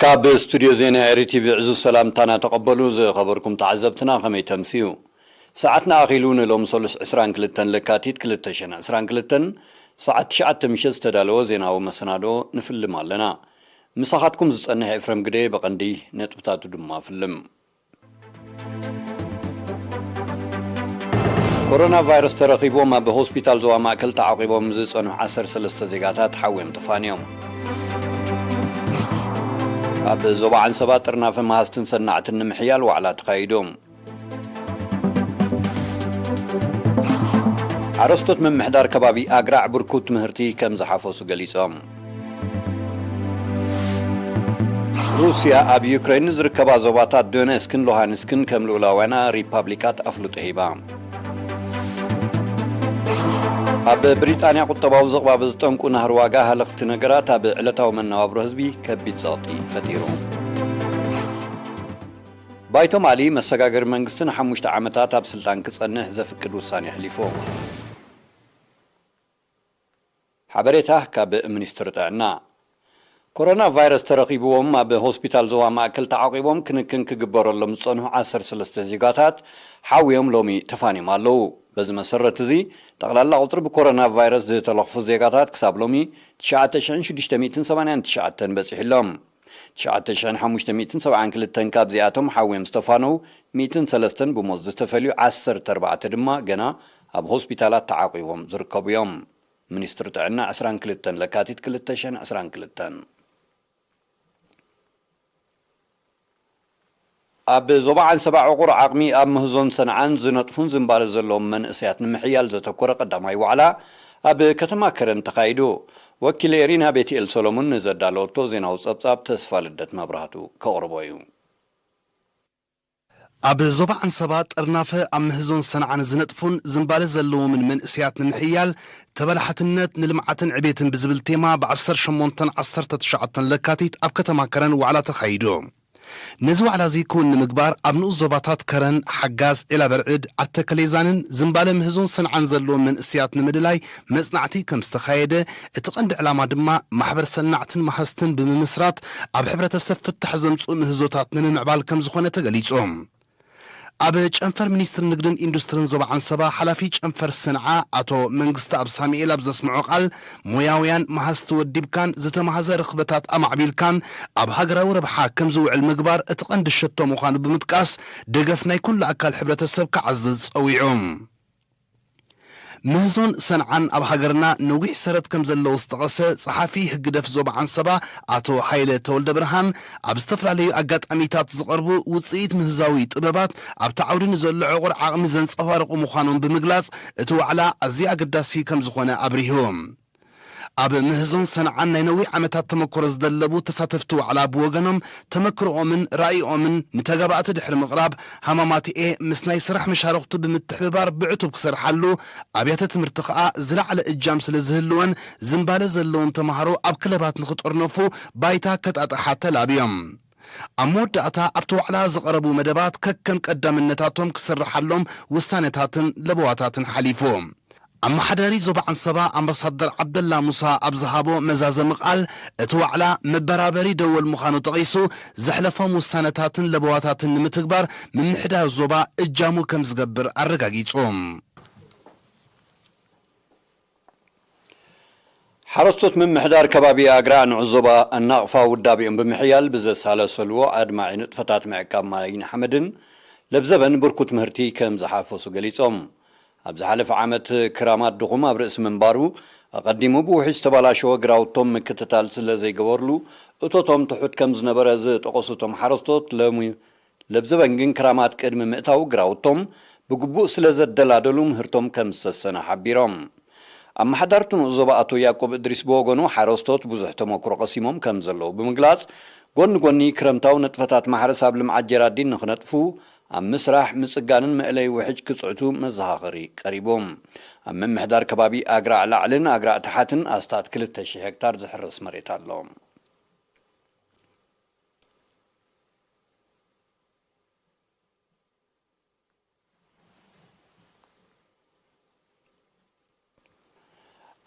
ካብ ስቱድዮ ዜና ኤሪ ቲቪ ዕዙዝ ሰላምታና ተቐበሉ። ዝኸበርኩም ተዓዘብትና፣ ከመይ ተምስዩ? ሰዓትና ኣኺሉ። ንሎሚ ሰሉስ ዕስራን ክልተን ለካቲት ክልተ ሽሕን ዕስራን ክልተን፣ ሰዓት ትሽዓተ ምሸት ዝተዳለወ ዜናዊ መሰናዶ ንፍልም ኣለና። ምሳኻትኩም ዝጸንሕ ኤፍረም ግደ። ብቐንዲ ነጥብታቱ ድማ ፍልም። ኮሮና ቫይረስ ተረኺቦም ኣብ ሆስፒታል ዞባ ማእከል ተዓቂቦም ዝጸንሑ ዓሰርተ ሰለስተ ዜጋታት ሓውዮም ተፋንዮም። ኣብ ዞባ ዓንሰባ ጥርናፈ መሃዝትን ሰናዕትን ንምሕያል ዋዕላ ተኻይዶም። ሓረስቶት ምምሕዳር ከባቢ ኣግራዕ ብርኩት ምህርቲ ከም ዝሓፈሱ ገሊጾም። ሩስያ ኣብ ዩክሬን ዝርከባ ዞባታት ዶኔስክን ሉሃንስክን ከም ልኡላውያና ሪፓብሊካት ኣፍልጦ ሂባ። ኣብ ብሪጣንያ ቁጠባዊ ዝቕባበ ዝጠንቁ ናህሪ ዋጋ ሃለኽቲ ነገራት ኣብ ዕለታዊ መነባብሮ ህዝቢ ከቢድ ጸቕጢ ፈጢሩ። ባይቶ ማሊ መሰጋገሪ መንግስቲ ንሓሙሽተ ዓመታት ኣብ ስልጣን ክጸንሕ ዘፍቅድ ውሳኔ ኣሕሊፉ። ሓበሬታ ካብ ሚኒስትሪ ጥዕና። ኮሮና ቫይረስ ተረኺብዎም ኣብ ሆስፒታል ዞባ ማእከል ተዓቂቦም ክንክን ክግበረሎም ዝጸንሑ ዓሰርተ ሰለስተ ዜጋታት ሓውዮም ሎሚ ተፋንዮም ኣለዉ። በዚ መሰረት እዚ፣ ጠቕላላ ቁጽሪ ብኮሮና ቫይረስ ዝተለኽፉ ዜጋታት ክሳብ ሎሚ ትሽዓተ ሽሕን ሽዱሽተ ሚእትን ሰማንያን ትሽዓተን በጺሑ ኣሎ። ትሽዓተ ሽሕን ሓሙሽተ ሚእትን ሰብዓን ክልተን ካብዚኣቶም ሓውዮም ዝተፋነው፣ ሚእትን ሰለስተን ብሞት ዝተፈልዩ፣ ዓሰርተ ኣርባዕተ ድማ ገና ኣብ ሆስፒታላት ተዓቂቦም ዝርከቡ እዮም። ሚኒስትሪ ጥዕና፣ ዕስራን ክልተን ለካቲት ክልተ ሽሕን ዕስራን ክልተን። ኣብ ዞባ ዓንሰባ ዕቑር ዓቕሚ ኣብ ምህዞን ሰንዓን ዝነጥፉን ዝንባለ ዘለዎም መንእሰያት ንምሕያል ዘተኮረ ቀዳማይ ዋዕላ ኣብ ከተማ ከረን ተኻይዱ። ወኪል ኤሪና ቤትኤል ሰሎሞን ንዘዳለወቶ ዜናዊ ጸብጻብ ተስፋ ልደት መብራህቱ ከቕርቦ እዩ። ኣብ ዞባ ዓንሰባ ጥርናፈ ኣብ ምህዞን ሰንዓን ዝነጥፉን ዝንባለ ዘለዎምን መንእሰያት ንምሕያል ተበላሓትነት ንልምዓትን ዕቤትን ብዝብል ቴማ ብ ዓሰርተ ሸሞንተን ዓሰርተ ትሽዓተን ለካቲት ኣብ ከተማ ከረን ዋዕላ ተኻይዱ። ነዚ ዋዕላ እዚ ክውን ንምግባር ኣብ ንኡስ ዞባታት ከረን፣ ሓጋዝ፣ ዒላበርዕድ፣ ዓዲ ተከሌዛንን ዝንባለ ምህዞን ሰንዓን ዘለዎም መንእሰያት ንምድላይ መጽናዕቲ ከም ዝተኻየደ፣ እቲ ቀንዲ ዕላማ ድማ ማሕበር ሰናዕትን መሃዝትን ብምምስራት ኣብ ሕብረተሰብ ፍታሕ ዘምጽኡ ምህዞታት ንምምዕባል ከም ዝኾነ ተገሊጹ። ኣብ ጨንፈር ሚኒስትሪ ንግድን ኢንዱስትሪን ዞባ ዓንሰባ ሓላፊ ጨንፈር ሰንዓ ኣቶ መንግስተኣብ ሳሙኤል ኣብ ዘስምዖ ቃል፣ ሞያውያን መሃዝቲ ወዲብካን ዝተማህዘ ርኽበታት ኣማዕቢልካን ኣብ ሃገራዊ ረብሓ ከም ዝውዕል ምግባር እቲ ቀንዲ ሸቶ ምዃኑ ብምጥቃስ፣ ደገፍ ናይ ኩሉ ኣካል ሕብረተሰብ ክዓዝዝ ጸዊዑ። ምህዞን ሰንዓን ኣብ ሃገርና ነዊሕ ሰረት ከም ዘለዎ ዝጠቐሰ ጸሓፊ ህግደፍ ዞባ ዓንሰባ ኣቶ ሃይለ ተወልደ ብርሃን፣ ኣብ ዝተፈላለዩ ኣጋጣሚታት ዝቐርቡ ውጽኢት ምህዛዊ ጥበባት ኣብቲ ዓውዲ ንዘሎ ዕቑር ዓቕሚ ዘንጸባርቑ ምዃኖም ብምግላጽ፣ እቲ ዋዕላ ኣዝዩ ኣገዳሲ ከም ዝኾነ ኣብሪሁ። ኣብ ምህዞን ሰንዓን ናይ ነዊሕ ዓመታት ተመክሮ ዝደለቡ ተሳተፍቲ ዋዕላ ብወገኖም፣ ተመክሮኦምን ራእይኦምን ንተጋባእቲ ድሕሪ ምቕራብ፣ ሃማማትኤ ምስ ናይ ስራሕ መሻርኽቱ ብምትሕብባር ብዕቱብ ክሰርሓሉ፣ ኣብያተ ትምህርቲ ከኣ ዝለዓለ እጃም ስለ ዝህልወን፣ ዝንባለ ዘለዎም ተማሃሮ ኣብ ክለባት ንኽጥርነፉ ባይታ ከጣጥሓ ተላብዮም። ኣብ መወዳእታ ኣብቲ ዋዕላ ዝቐረቡ መደባት ከከም ቀዳምነታቶም ክስርሓሎም ውሳነታትን ለበዋታትን ሓሊፉ። ኣመሓዳሪ ዞባ ዓንሰባ ኣምባሳደር ዓብደላ ሙሳ ኣብ ዝሃቦ መዛዘሚ ቃል፣ እቲ ዋዕላ መበራበሪ ደወል ምዃኑ ጠቒሱ፣ ዘሕለፎም ውሳነታትን ለበዋታትን ንምትግባር ምምሕዳር ዞባ እጃሙ ከም ዝገብር ኣረጋጊጹ። ሓረስቶት ምምሕዳር ከባቢ ኣግራዕ ንዑስ ዞባ ኣናቕፋ ውዳቤኦም ብምሕያል ብዘሳለሰልዎ ኣድማዒ ንጥፈታት ምዕቃብ ማይን ሓመድን ለብዘበን ብርኩት ምህርቲ ከም ዝሓፈሱ ገሊጾም። ኣብ ዝሓለፈ ዓመት ክራማት ድኹም ኣብ ርእሲ ምንባሩ፣ ኣቐዲሙ ብውሕጅ ዝተባላሸወ ግራውቶም ምክትታል ስለ ዘይገበርሉ፣ እቶቶም ትሑት ከም ዝነበረ ዝጠቐሱ እቶም ሓረስቶት፣ ሎሚ ለብዘበን ግን ክራማት ቅድሚ ምእታው ግራውቶም ብግቡእ ስለ ዘደላደሉ ምህርቶም ከም ዝተሰነ ሓቢሮም። ኣመሓዳሪ እቲ ንኡስ ዞባ ኣቶ ያዕቆብ እድሪስ ብወገኑ፣ ሓረስቶት ብዙሕ ተመክሮ ቀሲሞም ከም ዘለዉ ብምግላጽ፣ ጎኒ ጎኒ ክረምታዊ ንጥፈታት ማሕረስ ኣብ ልምዓት ጀራዲን ንኽነጥፉ ኣብ ምስራሕ፣ ምጽጋንን መእለይ ውሕጅ ክጽዕቱ መዘኻኸሪ ቀሪቡ። ኣብ ምምሕዳር ከባቢ ኣግራዕ ላዕልን ኣግራዕ ታሕትን ኣስታት ክልተ ሺሕ ሄክታር ዝሕረስ መሬት ኣሎ።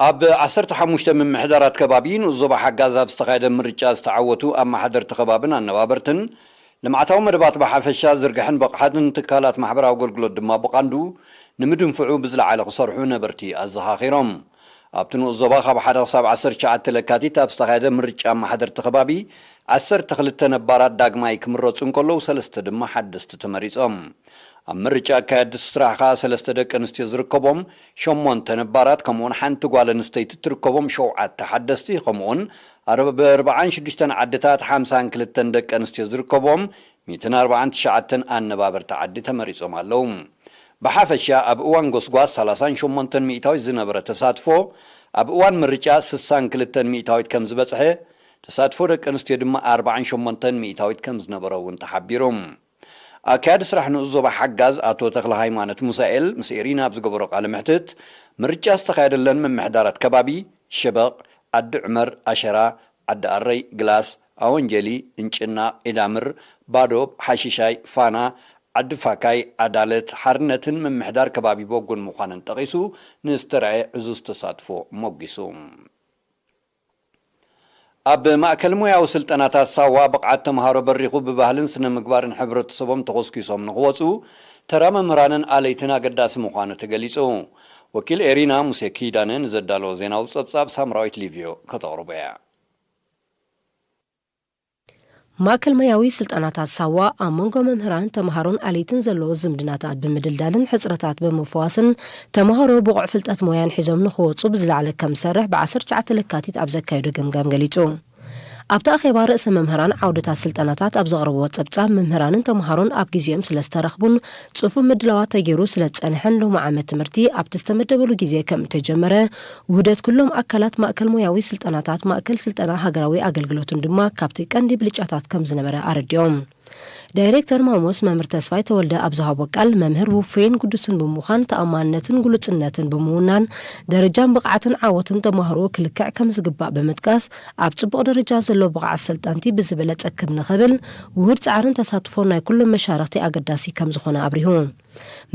ኣብ ዓሰርተ ሓሙሽተ ምምሕዳራት ከባቢ ንኡስ ዞባ ሓጋዝ ኣብ ዝተኻየደ ምርጫ ዝተዓወቱ ኣመሓደርቲ ከባብን ኣነባበርትን፣ ልምዓታዊ መደባት ብሓፈሻ፣ ዝርግሐን ብቕዓትን ትካላት ማሕበራዊ ኣገልግሎት ድማ ብቐንዱ ንምድንፍዑ ብዝለዓለ ክሰርሑ ነበርቲ ኣዘኻኺሮም። ኣብቲ ንኡስ ዞባ ካብ ሓደ ክሳብ ዓሰርተ ትሽዓተ ለካቲት ኣብ ዝተኻየደ ምርጫ ኣመሓደርቲ ከባቢ፣ ዓሰርተ ክልተ ነባራት ዳግማይ ክምረጹ እንከለዉ፣ ሰለስተ ድማ ሓደስቲ ተመሪጾም። ኣብ ምርጫ ኣካየድቲ ስራሕ ከኣ ሰለስተ ደቂ ኣንስትዮ ዝርከቦም ሸሞንተ ነባራት፣ ከምኡውን ሓንቲ ጓል ኣንስተይቲ እትርከቦም ሸውዓተ ሓደስቲ፣ ከምኡውን ኣብ ኣርብዓን ሽዱሽተን ዓድታት ሓምሳን ክልተን ደቂ ኣንስትዮ ዝርከቦም ሚእትን ኣርባዓን ትሽዓተን ኣነባበርቲ ዓዲ ተመሪጾም ኣለዉ። ብሓፈሻ ኣብ እዋን ጎስጓስ ሰላሳን ሸሞንተን ሚእታዊት ዝነበረ ተሳትፎ፣ ኣብ እዋን ምርጫ ስሳን ክልተን ሚእታዊት ከም ዝበጽሐ፣ ተሳትፎ ደቂ ኣንስትዮ ድማ ኣርባዓን ሸሞንተን ሚእታዊት ከም ዝነበረ እውን ተሓቢሩ። ኣካያዲ ስራሕ ንኡስ ዞባ ሓጋዝ ኣቶ ተኽለ ሃይማኖት ሙሳኤል ምስ ኤሪና ኣብ ዝገበሮ ቃለ መሕትት፣ ምርጫ ዝተኻየደለን ምምሕዳራት ከባቢ ሸበቕ፣ ዓዲ ዑመር፣ ኣሸራ፣ ዓዲ ኣረይ፣ ግላስ፣ ኣወንጀሊ፣ እንጭና፣ ኢዳምር፣ ባዶብ፣ ሓሺሻይ፣ ፋና፣ ዓዲ ፋካይ፣ ዓዳለት፣ ሓርነትን ምምሕዳር ከባቢ በጉን ምዃነን ጠቒሱ፣ ንዝተራእየ ዕዙዝ ተሳትፎ ሞጊሱ። ኣብ ማእከል ሞያዊ ስልጠናታት ሳዋ ብቕዓት ተምሃሮ በሪኹ ብባህልን ስነ ምግባርን ሕብረተሰቦም ተኾስኪሶም ንኽወፁ ተራ መምህራንን ኣለይትን ኣገዳሲ ምዃኑ ተገሊጹ። ወኪል ኤሪና ሙሴ ኪዳነ ንዘዳለዎ ዜናዊ ጸብጻብ ሳምራዊት ሊቪዮ ከተቕርቦ እያ። ማእከል ሞያዊ ስልጠናታት ሳዋ ኣብ መንጎ መምህራን፣ ተምሃሮን ኣለይትን ዘለዎ ዝምድናታት ብምድልዳልን ሕጽረታት ብምፍዋስን ተምሃሮ ብቑዕ ፍልጠት ሞያን ሒዞም ንኽወጹ ብዝለዓለ ከም ዝሰርሕ ብ ዓሰርተ ትሽዓተ ለካቲት ኣብ ዘካየዶ ገምጋም ገሊጹ። ኣብቲ ኣኼባ ርእሰ መምህራን ዓውድታት ስልጠናታት ኣብ ዘቕረብዎ ጸብጻብ፣ መምህራንን ተምሃሮን ኣብ ግዜኦም ስለ ዝተረኽቡን ጽፉፍ ምድላዋት ተገይሩ ስለ ዝጸንሐን ሎሚ ዓመት ትምህርቲ ኣብቲ ዝተመደበሉ ግዜ ከም እተጀመረ፣ ውህደት ኩሎም ኣካላት ማእከል ሞያዊ ስልጠናታት ማእከል ስልጠና ሃገራዊ ኣገልግሎትን ድማ ካብቲ ቀንዲ ብልጫታት ከም ዝነበረ ኣረዲኦም። ዳይሬክተር ማሞስ መምህር ተስፋይ ተወልደ ኣብ ዝሃቦ ቃል፣ መምህር ውፉይን ግዱስን ብምዃን ተኣማንነትን ግሉጽነትን ብምውናን ደረጃን ብቕዓትን ዓወትን ተማሃሮ ክልክዕ ከም ዝግባእ ብምጥቃስ፣ ኣብ ጽቡቕ ደረጃ ዘሎ ብቕዓት ሰልጠንቲ ብዝበለጸ ክብ ንኽብል ውሁድ ጻዕርን ተሳትፎን ናይ ኩሎም መሻርኽቲ ኣገዳሲ ከም ዝኾነ ኣብሪሁ።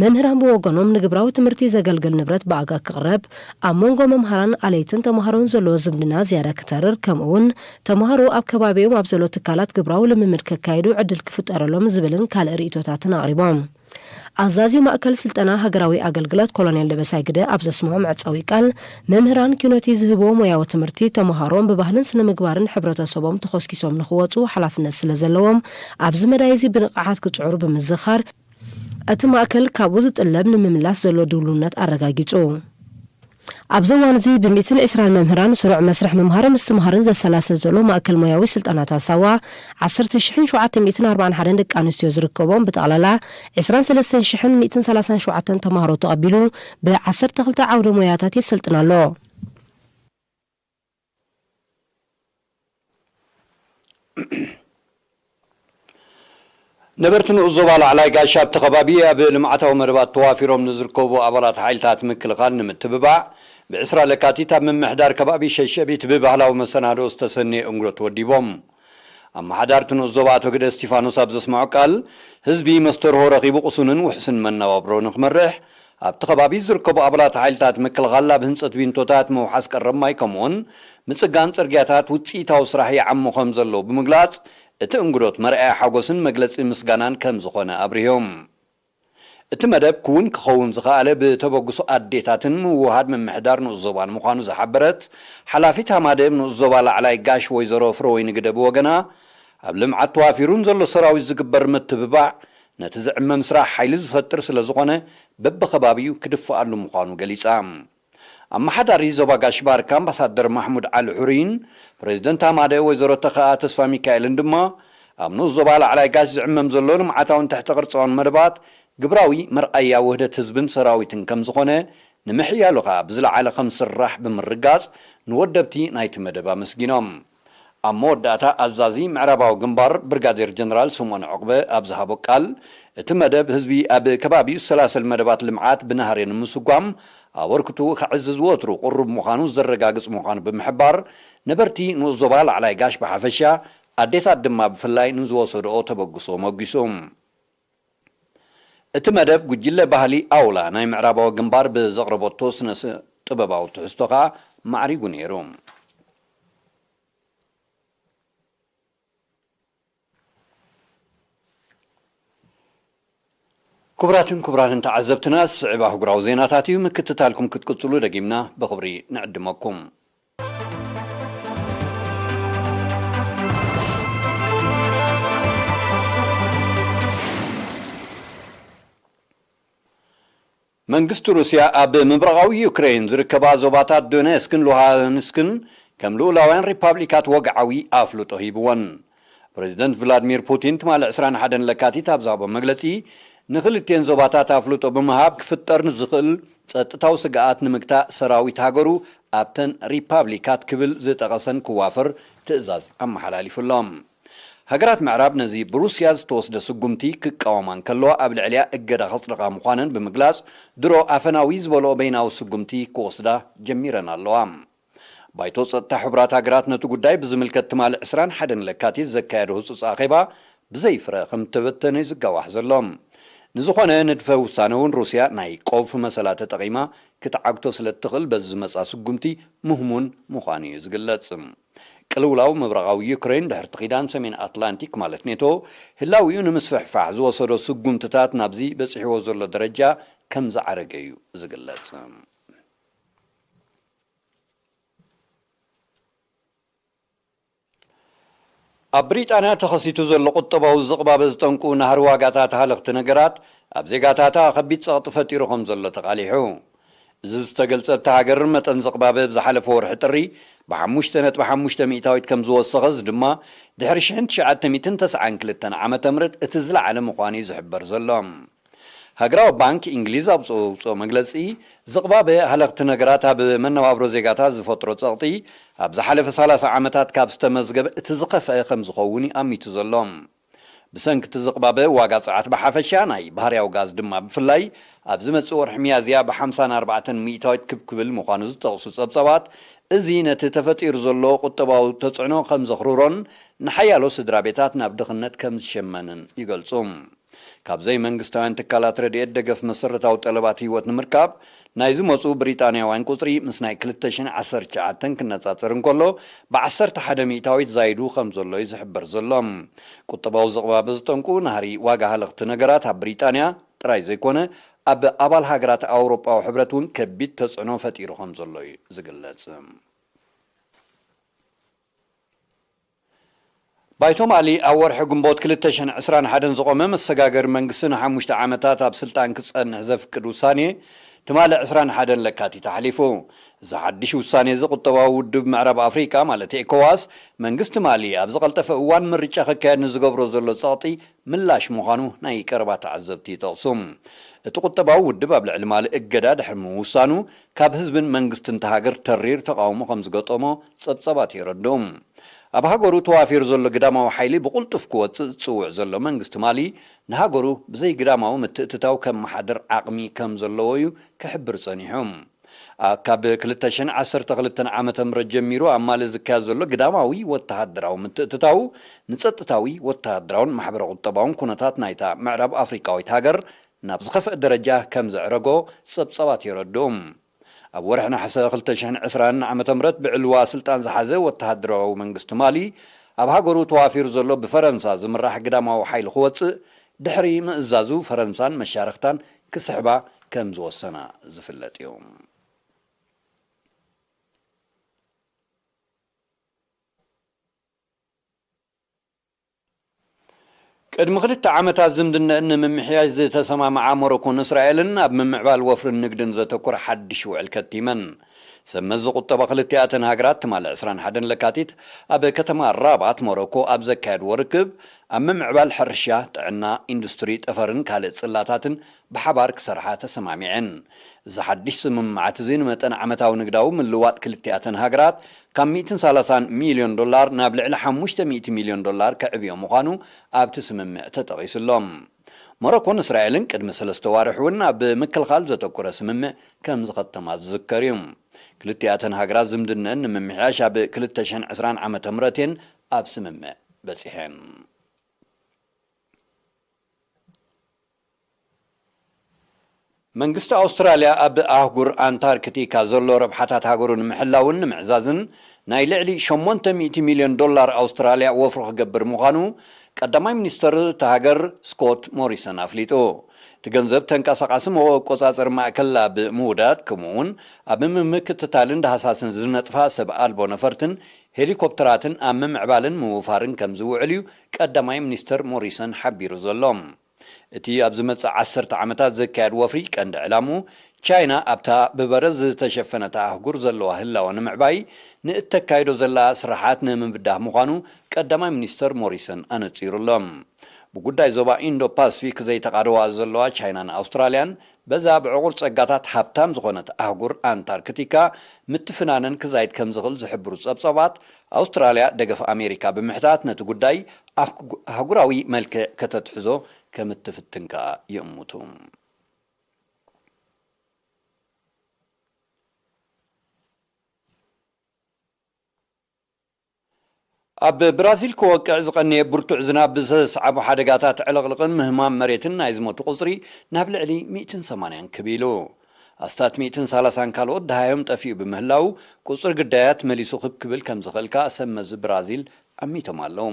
መምህራን ብወገኖም ንግብራዊ ትምህርቲ ዘገልግል ንብረት ብኣጋ ክቕረብ፣ ኣብ መንጎ መምሃራን ኣለይትን ተምሃሮን ዘሎ ዝምድና ዝያዳ ክተርር፣ ከምኡውን ተምሃሮ ኣብ ከባቢኦም ኣብ ዘሎ ትካላት ግብራዊ ልምምድ ከካይዱ ዕድል ክፍጠረሎም ዝብልን ካልእ ርእይቶታትን ኣቕሪቦም። ኣዛዚ ማእከል ስልጠና ሃገራዊ ኣገልግሎት ኮሎኔል ደበሳይ ግደ ኣብ ዘስምዖ መዕጸዊ ቃል፣ መምህራን ኪኖቲ ዝህብዎ ሞያዊ ትምህርቲ ተምሃሮም ብባህልን ስነ ምግባርን ሕብረተሰቦም ተኾስኪሶም ንኽወጹ ሓላፍነት ስለ ዘለዎም፣ ኣብዚ መዳይ እዚ ብንቕሓት ክጽዕሩ ብምዝኻር፣ እቲ ማእከል ካብኡ ዝጥለብ ንምምላስ ዘሎ ድውሉነት ኣረጋጊጹ። ኣብዚ እዋን እዚ ብ ሚእትን ዕስራን መምህራን ስሩዕ መስርሕ ምምሃርን ምስትምሃርን ዘሰላስል ዘሎ ማእከል ሞያዊ ስልጠናታት ሳዋ፣ ዓሰርተ ሽሕን ሸውዓተ ሚእትን ኣርባዓን ሓደን ደቂ ኣንስትዮ ዝርከቦም ብጠቕላላ ዕስራን ሰለስተን ሽሕን ሚእትን ሰላሳን ሸውዓተን ተምሃሮ ተቐቢሉ ብ ዓሰርተ ክልተ ዓውደ ሞያታት የሰልጥን ኣሎ። ነበርቲ ንኡስ ዞባ ላዕላይ ጋሽ ኣብቲ ከባቢ ኣብ ልምዓታዊ መደባት ተዋፊሮም ንዝርከቡ ኣባላት ሓይልታት ምክልኻል ንምትብባዕ፣ ብ ዕስራ ለካቲት ኣብ ምምሕዳር ከባቢ ሸሸቢት ብባህላዊ መሰናድኦ ዝተሰነየ እንግዶ ተወዲቦም። ኣመሓዳርቲ ንኡስ ዞባ ኣቶ ግደ እስቲፋኖስ ኣብ ዘስምዖ ቃል፣ ህዝቢ መስተርሆ ረኺቡ ቁሱንን ውሕስን መነባብሮ ንክመርሕ፣ ኣብቲ ከባቢ ዝርከቡ ኣባላት ሓይልታት ምክልኻል ኣብ ህንጸት ቢንቶታት፣ ምውሓስ ቀረብ ማይ፣ ከምኡውን ምጽጋን ጽርግያታት ውጽኢታዊ ስራሕ ይዓሙ ከም ዘሎ ብምግላጽ፣ እቲ እንግዶት መርኣያ ሓጎስን መግለጺ ምስጋናን ከም ዝኾነ ኣብሪሆም። እቲ መደብ ክውን ክኸውን ዝኸኣለ ብተበግሶ ኣዴታትን ምውህሃድ ምምሕዳር ንኡስ ዞባን ምዃኑ ዝሓበረት ሓላፊት ሃማደኤም ንኡስ ዞባ ላዕላይ ጋሽ ወይዘሮ ፍረወይኒ ግደ ብወገና፣ ኣብ ልምዓት ተዋፊሩ ንዘሎ ሰራዊት ዝግበር ምትብባዕ ነቲ ዝዕመም ስራሕ ሓይሊ ዝፈጥር ስለ ዝኾነ በብኸባቢኡ ክድፍኣሉ ምዃኑ ገሊጻ። ኣመሓዳሪ ዞባ ጋሽ ባርካ ኣምባሳደር ማሕሙድ ዓሊ ሑሪን ፕሬዚደንት ሃማደኤ ወይዘሮ ተኸኣ ተስፋ ሚካኤልን ድማ ኣብ ንኡስ ዞባ ላዕላይ ጋሽ ዝዕመም ዘሎ ልምዓታውን ትሕተ ቅርጻውን መደባት ግብራዊ መርኣያ ውህደት ህዝብን ሰራዊትን ከም ዝኾነ፣ ንምሕያሉ ከኣ ብዝለዓለ ከም ዝስራሕ ብምርጋጽ ንወደብቲ ናይቲ መደብ ኣመስጊኖም። ኣብ መወዳእታ ኣዛዚ ምዕራባዊ ግንባር ብርጋዴር ጀነራል ስምኦን ዕቕበ ኣብ ዝሃቦ ቃል፣ እቲ መደብ ህዝቢ ኣብ ከባቢኡ ዝሰላሰል መደባት ልምዓት ብናህሪ ንምስጓም ኣበርክትኡ ከዕዝዝ ወትሩ ቅሩብ ምዃኑ ዘረጋግጽ ምዃኑ ብምሕባር፣ ነበርቲ ንኡስ ዞባ ላዕላይ ጋሽ ብሓፈሻ፣ ኣዴታት ድማ ብፍላይ ንዝወሰድኦ ተበግሶ ሞጊሱ። እቲ መደብ ጉጅለ ባህሊ ኣውላ ናይ ምዕራባዊ ግንባር ብዘቕረበቶ ስነ ጥበባዊ ትሕዝቶ ከኣ ማዕሪጉ ነይሩ። ክቡራትን ክቡራንን ተዓዘብትና፣ ዝስዕብ ኣህጉራዊ ዜናታት እዩ። ምክትታልኩም ክትቅጽሉ ደጊምና ብኽብሪ ንዕድመኩም። መንግስቲ ሩስያ ኣብ ምብራቓዊ ዩክሬን ዝርከባ ዞባታት ዶኔስክን ሉሃንስክን ከም ልኡላውያን ሪፓብሊካት ወግዓዊ ኣፍልጦ ሂብወን። ፕሬዚደንት ቭላድሚር ፑቲን ትማሊ ዕስራን ሓደን ለካቲት ኣብ ዝሃቦ መግለጺ፣ ንኽልቲኤን ዞባታት ኣፍልጦ ብምሃብ ክፍጠር ንዝኽእል ጸጥታዊ ስግኣት ንምግታእ ሰራዊት ሃገሩ ኣብተን ሪፓብሊካት ክብል ዝጠቐሰን ክዋፈር ትእዛዝ ኣመሓላሊፉሎም። ሃገራት ምዕራብ ነዚ ብሩስያ ዝተወስደ ስጉምቲ ክቃወማ እንከለዋ ኣብ ልዕሊኣ እገዳ ከጽድቓ ምዃነን ብምግላጽ፣ ድሮ ኣፈናዊ ዝበልኦ በይናዊ ስጉምቲ ክወስዳ ጀሚረን ኣለዋ። ባይቶ ጸጥታ ሕቡራት ሃገራት ነቲ ጉዳይ ብዝምልከት ትማሊ ዕስራን ሓደን ለካቲት ዘካየዶ ህጹጽ ኣኼባ ብዘይ ፍረ ከም እተበተነ እዩ ዝጋዋሕ ዘሎ። ንዝኾነ ንድፈ ውሳነ እውን ሩስያ ናይ ቀውፊ መሰላ ተጠቒማ ክትዓግቶ ስለ እትኽእል በዚ ዝመጻ ስጉምቲ ምህሙን ምዃኑ እዩ ዝግለጽ። ቅልውላው ምብራቓዊ ዩክሬን ድሕርቲ ኪዳን ሰሜን ኣትላንቲክ ማለት ኔቶ ህላዊኡ ንምስፍሕፋሕ ዝወሰዶ ስጉምትታት ናብዚ በጺሕዎ ዘሎ ደረጃ ከም ዝዓረገ እዩ ዝግለጽ። ኣብ ብሪጣንያ ተኸሲቱ ዘሎ ቁጠባዊ ዝቕባበ ዝጠንቁ ናህሪ ዋጋታት ሃለኽቲ ነገራት ኣብ ዜጋታታ ከቢድ ጸቕጢ ፈጢሩ ከም ዘሎ ተቓሊሑ። እዚ ዝተገልጸ ኣብታ ሃገር መጠን ዝቕባበ ብዝሓለፈ ወርሒ ጥሪ ብሓሙሽተ ነጥቢ ሓሙሽተ ሚእታዊት ከም ዝወሰኸ፣ እዚ ድማ ድሕሪ ሽሕን ትሽዓተ ሚእትን ተስዓን ክልተን ዓመተ ምህረት እቲ ዝለዓለ ምዃኑ እዩ ዝሕበር ዘሎ። ሃገራዊ ባንክ እንግሊዝ ኣብ ዘውፅኦ መግለፂ፣ ዝቕባበ ሃለኽቲ ነገራት ኣብ መነባብሮ ዜጋታት ዝፈጥሮ ፀቕጢ ኣብ ዝሓለፈ ሰላሳ ዓመታት ካብ ዝተመዝገበ እቲ ዝኸፍአ ከም ዝኸውን እዩ ኣሚቱ ዘሎ። ብሰንኪ እቲ ዝቕባበ ዋጋ ፀዓት ብሓፈሻ፣ ናይ ባህርያዊ ጋዝ ድማ ብፍላይ ኣብ ዝመፅእ ወርሒ ሚያዝያ ብሓምሳን ኣርባዕተን ሚእታዊት ክብ ክብል ምዃኑ ዝጠቕሱ ፀብፀባት፣ እዚ ነቲ ተፈጢሩ ዘሎ ቁጠባዊ ተፅዕኖ ከም ዘኽርሮን ንሓያሎ ስድራ ቤታት ናብ ድኽነት ከም ዝሸመንን ይገልፁ። ካብ ዘይመንግስታውያን ትካላት ረድኤት ደገፍ መሰረታዊ ጠለባት ህይወት ንምርካብ ናይ ዝመፁ ብሪጣንያውያን ቁፅሪ ምስ ናይ ክልተ ሽሕን ዓሰርተ ትሽዓተን ክነፃፀር እንከሎ፣ ብዓሰርተ ሓደ ሚእታዊት ዛይዱ ከም ዘሎ እዩ ዝሕበር ዘሎ። ቁጠባዊ ዝቕባበ ዝጠንቁ ናህሪ ዋጋ ሃለኽቲ ነገራት ኣብ ብሪጣንያ ጥራይ ዘይኮነ፣ ኣብ ኣባል ሃገራት ኣውሮጳዊ ሕብረት እውን ከቢድ ተፅዕኖ ፈጢሩ ከም ዘሎ እዩ ዝግለጽ። ባይቶ ማሊ ኣብ ወርሒ ግንቦት ክልተ ሽሕን ዕስራን ሓደን ዝቖመ መሰጋገሪ መንግስቲ ንሓሙሽተ ዓመታት ኣብ ስልጣን ክጸንሕ ዘፍቅድ ውሳኔ ትማሊ ዕስራን ሓደን ለካቲት ኣሕሊፉ። እዚ ሓድሽ ውሳኔ እዚ ቁጠባዊ ውድብ ምዕራብ ኣፍሪቃ ማለት ኤኮዋስ መንግስቲ ማሊ ኣብ ዝቐልጠፈ እዋን ምርጫ ክካየድ ንዝገብሮ ዘሎ ጸቕጢ ምላሽ ምዃኑ ናይ ቀረባ ተዓዘብቲ ይጠቕሱ። እቲ ቁጠባዊ ውድብ ኣብ ልዕሊ ማሊ እገዳ ድሕሪ ምውሳኑ ካብ ህዝብን መንግስትን እታ ሃገር ተሪር ተቓውሞ ከም ዝገጠሞ ጸብጸባት የረድኡ። ኣብ ሃገሩ ተዋፊሩ ዘሎ ግዳማዊ ሓይሊ ብቕልጡፍ ክወጽእ ዝጽውዕ ዘሎ መንግስቲ ማሊ፣ ንሃገሩ ብዘይ ግዳማዊ ምትእትታው ከመሓድር ዓቕሚ ከም ዘለዎ እዩ ክሕብር ጸኒሑ። ኣ-፣ ካብ ክልተ ሽሕን ዓሰርተ ክልተን ዓመተ ምህረት ጀሚሩ ኣብ ማሊ ዝካየድ ዘሎ ግዳማዊ ወተሃደራዊ ምትእትታው፣ ንጸጥታዊ፣ ወተሃደራውን ማሕበረ-ቁጠባውን ኩነታት ናይታ ምዕራብ ኣፍሪቃዊት ሃገር ናብ ዝኸፍአ ደረጃ ከም ዘዕረጎ ጸብጸባት የረድኡ። ኣብ ወርሒ ነሓሰ ክልተ ሽሕን ዕስራን ዓመተ ምህረት ብዕልዋ ስልጣን ዝሓዘ ወተሃደራዊ መንግስቲ ማሊ፣ ኣብ ሃገሩ ተዋፊሩ ዘሎ ብፈረንሳ ዝምራሕ ግዳማዊ ሓይሊ ክወጽእ ድሕሪ ምእዛዙ፣ ፈረንሳን መሻርኽታን ክስሕባ ከም ዝወሰና ዝፍለጥ እዩ። ቅድሚ ክልተ ዓመታት ዝምድነኣን ንምምሕያሽ ዝተሰማምዓ ሞሮኮን እስራኤልን፣ ኣብ ምምዕባል ወፍርን ንግድን ዘተኮረ ሓድሽ ውዕል ከቲመን። ሰብ መዚ ቁጠባ ክልቲኣተን ሃገራት ትማሊ ዕስራን ሓደን ለካቲት ኣብ ከተማ ራባት ሞሮኮ ኣብ ዘካየድዎ ርክብ፣ ኣብ ምምዕባል ሕርሻ፣ ጥዕና፣ ኢንዱስትሪ፣ ጠፈርን ካልእ ጽላታትን ብሓባር ክሰርሓ ተሰማሚዐን። እዚ ሓድሽ ስምምዓት እዚ ንመጠን ዓመታዊ ንግዳዊ ምልዋጥ ክልቲኣተን ሃገራት ካብ ሚእትን ሰላሳን ሚልዮን ዶላር ናብ ልዕሊ ሓሙሽተ ሚእቲ ሚልዮን ዶላር ከዕብዮ ምዃኑ ኣብቲ ስምምዕ ተጠቒሱ ኣሎ። ሞሮኮን እስራኤልን ቅድሚ ሰለስተ ዋርሕ እውን ኣብ ምክልኻል ዘተኮረ ስምምዕ ከም ዝኸተማ ዝዝከር እዩ። ክልቲኣተን ሃገራት ዝምድነአን ንምምሕያሽ ኣብ ክልተ ሽሕን ዕስራን ዓመተ ምህረት እየን ኣብ ስምምዕ በጺሐን። መንግስቲ ኣውስትራልያ ኣብ ኣህጉር ኣንታርክቲካ ዘሎ ረብሓታት ሃገሩ ንምሕላውን ንምዕዛዝን ናይ ልዕሊ ሸሞንተ ሚእቲ ሚልዮን ዶላር ኣውስትራልያ ወፍሪ ክገብር ምዃኑ ቀዳማይ ሚኒስተር እታ ሃገር ስኮት ሞሪሰን ኣፍሊጡ። እቲ ገንዘብ ተንቀሳቓሲ መቆጻጸሪ ማእከል ኣብ ምውዳድ፣ ከምኡ እውን ኣብ ምምክትታልን ዳህሳስን ዝነጥፋ ሰብ ኣልቦ ነፈርትን ሄሊኮፕተራትን ኣብ ምምዕባልን ምውፋርን ከም ዝውዕል እዩ ቀዳማይ ሚኒስተር ሞሪሰን ሓቢሩ ዘሎ። እቲ ኣብ ዝመጽእ ዓሰርተ ዓመታት ዝካየድ ወፍሪ ቀንዲ ዕላምኡ ቻይና ኣብታ ብበረድ ዝተሸፈነት ኣህጉር ዘለዋ ህላወ ንምዕባይ ንእተካይዶ ዘላ ስራሓት ንምብዳህ ምዃኑ ቀዳማይ ሚኒስተር ሞሪሰን ኣነጺሩ ኣሎ። ብጉዳይ ዞባ ኢንዶ ፓስፊክ ዘይተቓደዋ ዘለዋ ቻይናን ኣውስትራልያን በዛ ብዕቑር ጸጋታት ሃብታም ዝኾነት ኣህጉር ኣንታርክቲካ ምትፍናነን ክዛይድ ከም ዝኽእል ዝሕብሩ ጸብጸባት ኣውስትራልያ ደገፍ ኣሜሪካ ብምሕታት ነቲ ጉዳይ ኣህጉ-፣ ኣህጉራዊ መልክዕ ከተትሕዞ ከም እትፍትን ከኣ ይእምቱ። ኣብ ብራዚል ክወቅዕ ዝቐነየ ብርቱዕ ዝናብ ብዘስዓቦ ሓደጋታት ዕልቕልቕን ምህማም መሬትን ናይ ዝሞቱ ቁጽሪ ናብ ልዕሊ ሚእትን ሰማንያን ክብ ኢሉ። ኣስታት ሚእትን ሰላሳን ካልኦት ደሃዮም ጠፊኡ ብምህላው፣ ቁጽሪ ግዳያት መሊሱ ክብ ክብል ከም ዝኽእል ከኣ ሰብ መዚ ብራዚል ኣሚቶም ኣለዉ።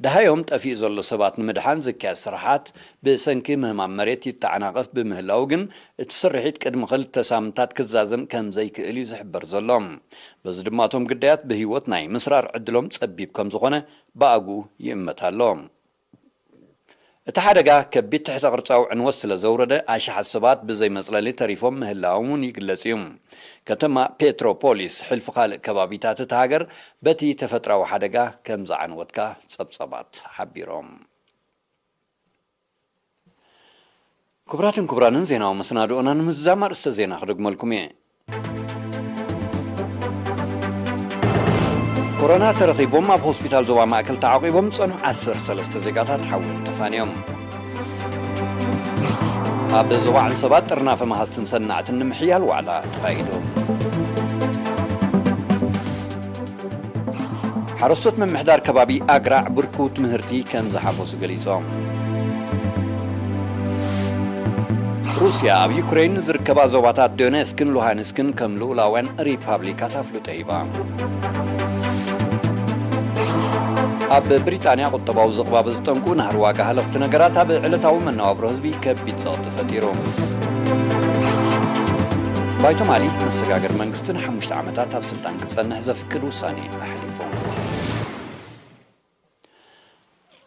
ደሃዮም ጠፊኡ ዘሎ ሰባት ንምድሓን ዝካየድ ስራሓት ብሰንኪ ምህማም መሬት ይተዓናቐፍ ብምህላው ግን፣ እቲ ስርሒት ቅድሚ ክልተ ሳምንታት ክዛዘም ከም ዘይክእል እዩ ዝሕበር ዘሎ። በዚ ድማ እቶም ግዳያት ብህይወት ናይ ምስራር ዕድሎም ጸቢብ ከም ዝኾነ ብኣግኡ ይእመት ኣሎ። እቲ ሓደጋ ከቢድ ትሕተ ቅርጻዊ ዕንወት ስለ ዘውረደ፣ ኣሽሓት ሰባት ብዘይ መጽለሊ ተሪፎም ምህላዎም እውን ይግለጽ እዩ። ከተማ ፔትሮፖሊስ፣ ሕልፊ ካልእ ከባቢታት እታ ሃገር፣ በቲ ተፈጥራዊ ሓደጋ ከም ዝዓንወትካ ጸብጸባት ሓቢሮም። ክቡራትን ክቡራንን፣ ዜናዊ መሰናድኦና ንምዝዛም ኣርእስተ ዜና ክደግመልኩም እየ። ኮሮና ተረኺቦም ኣብ ሆስፒታል ዞባ ማእከል ተዓቂቦም ዝጸንሑ ዓሰርተ ሰለስተ ዜጋታት ሓዊኦም ተፋንዮም። ኣብ ዞባ ዓንሰባ ጥርናፈ መሃዝትን ሰናዕትን ንምሕያል ዋዕላ ተኻይዱ። ሓረስቶት ምምሕዳር ከባቢ ኣግራዕ ብርኩት ምህርቲ ከም ዝሓፈሱ ገሊጾም። ሩስያ ኣብ ዩክሬን ንዝርከባ ዞባታት ዶኔስክን ሉሃንስክን ከም ልኡላውያን ሪፓብሊካት ኣፍልጦ ሂባ። ኣብ ብሪጣንያ ቁጠባዊ ዝቕባበ ዝጠንቁ ናህሪ ዋጋ ሃለኽቲ ነገራት ኣብ ዕለታዊ መነባብሮ ህዝቢ ከቢድ ጸቕጢ ፈጢሩ። ባይቶ ማሊ መሰጋገሪ መንግስቲ ንሓሙሽተ ዓመታት ኣብ ስልጣን ክጸንሕ ዘፍቅድ ውሳኔ ኣሕሊፉ።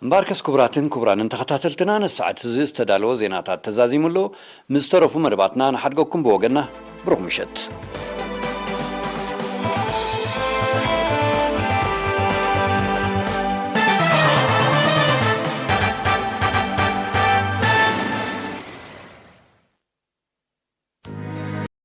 እምበኣርከስ ክቡራትን ክቡራንን ተኸታተልትና፣ ነዚ ሰዓት እዚ ዝተዳለወ ዜናታት ተዛዚሙ ኣሎ። ምስ ዝተረፉ መደባትና ንሓድገኩም ብወገንና ብሩኽ ምሸት።